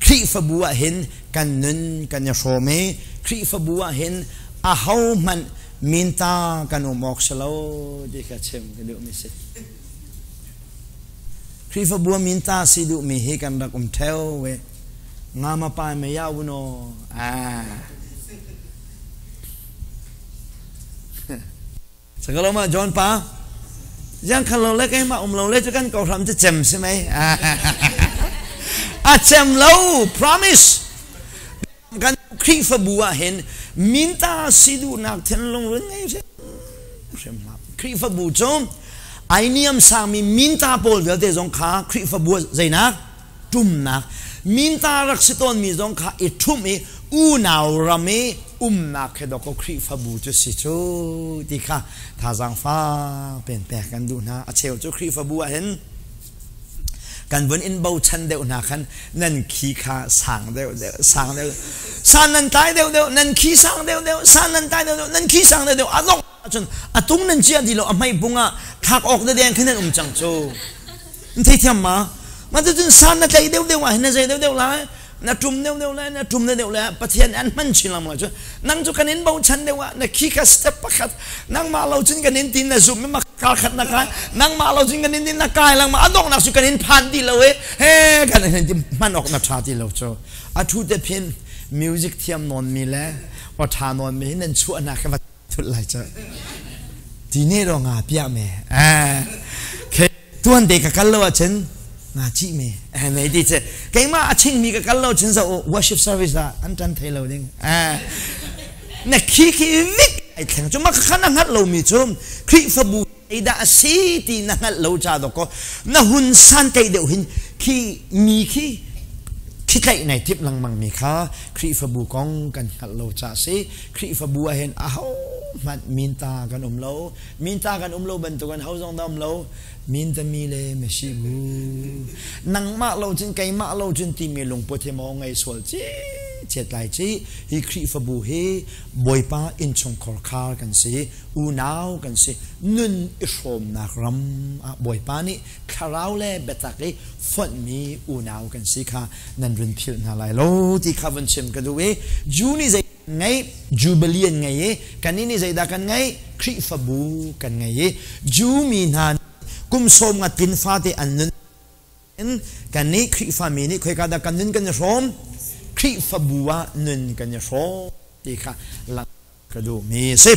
Khrihfabu ah hin kan nun kan i hrawm i Khrihfabu ah hin ahohmanh minta kan um awk si lo ti kha chim ka duhmi si. Khrihfabu ah minta si duhmi hi kan rak um theo ve. Nga ma pai me ya uno. Ah. Sakaloma John pa Yang khan lo le keimah um lo le cu kan ko hram cu cem si mei. A cem lo promise. Kan Khrihfabu ah hin minta si duhnak thinlung run ngei hrim hrim hlah. Khrihfabu cu ai niam sangmi minta pawl vialte zong kha Khrihfabu zeinak ṭumnak minta rak si tawnmi zong kha i ṭhumh i unau ram i umnak he dawkaw Khrihfabu cu si cu ti kha thazaang fak pen pek kan duh hna. A cheu cu Khrihfabu ah hin kan vun in bochan deuh hna khan nan khi kha sang deuh deuh sang deuh san nan tlai deuh deuh nan khi sang deuh deuh san nan tlai deuh deuh nan khi sang deuh deuh a dongh ahcun a tung nan chia ti lo a hmai bung ah thlak awk deng khin nan um cang cu. Na theithiam ma? Ma cucun san na tlaih deuhdeuh ah hin na zei deuhdeuh lai, na ṭum deuhdeuh lai, na ṭum deuhdeuh lai, Pathian an hman chin lengmang lai cu. Nang cu kan in bochan deuh ah na khi kha step pakhat nangmah lo cun kan in tin na zum i ma kal khat na kai nangmah lo cun kan in tin na kai lengmang a donghnak cu kan in phan ti lo i he kan in ti hman awk na ṭha ti lo cu. A ṭhu te phin music thiam nawn mi le aw ṭha nawn mi hi nan chuah hna kha va thut lai cu. Ti ne ro nga piah me. Eh. Tuan te ka kal lo ahcun nga cih me eh nei ti che keimah a ching mi ka kal lo cun zo worship service ah an tan thei lo ding eh na khi khi vik ai thleng cu ma kha na hngalh lo mi cu Khrihfabu da a si ti na hngalh lo cha dok ko na hun san tei deuh hin khi mi khi thitlaih nai tip lengmang mi kha Khrihfabu kong kan hngalh lo cha si Khrihfabu ah hin aho hmanh minta kan um lo Minta kan um lo bantukin ho zong dah um lo. Mintami le mesi bu. Nangmah lo cun keimah lo cun timi lungput hi maw ngei sual ci chet lai ci. Hi Khrihfabu hi Bawipa innchungkhar khar kan si, unau kan si. Nun i hrawmnak ram ah Bawipa nih thlarau le biatak i fonhmi unau kan si kha nan run philh hna lai lo ti kha vun chim ka duh i Jew nih zei ngei Jubilee an ngei i kannih nih zeidah kan ngeih Khrihfabu kan ngei i Jew mi hna kum sawm nga tin fate an nun in kannih Khrihfami nih khoika dah kan nun kan i hrawm Khrihfabu ah nun kan i hrawm ti kha lang ka duhmi a si.